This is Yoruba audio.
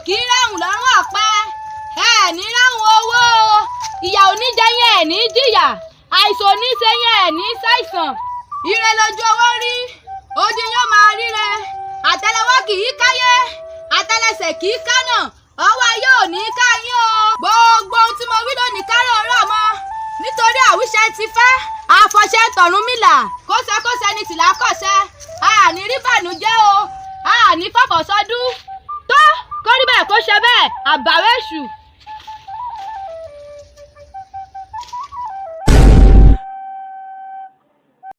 Kì í ráhùn lọ́rùn ọ̀pẹ. Ẹ ní ráhùn owó o. Ìyà ò ní jẹ yín, ẹ ní jìyà. Àìsàn ò ní ṣe yín, ẹ ní ṣàìsàn. Ire lójú owó rí, ojú yóò máa ríre. Àtẹ́lẹwọ́ kì í káyé, àtẹ́lẹsẹ̀ kì í kánà. Ọwọ́ ayé ò ní ká yín o. Gbogbo ohun tí mo wí lónìí kárọ̀ rọ̀ mọ́, nítorí àwíṣẹ ti fẹ́ àfọ̀ṣẹ tọ̀rúnmìlà. Kóṣẹkóṣẹ ni tìlá kọ̀ṣẹ. Àní rí bànújẹ́ o, àní fọ̀fọ̀sọdún tó kórí bẹ́ẹ̀, kó ṣe bẹ́ẹ̀ àbáwẹ́ṣù.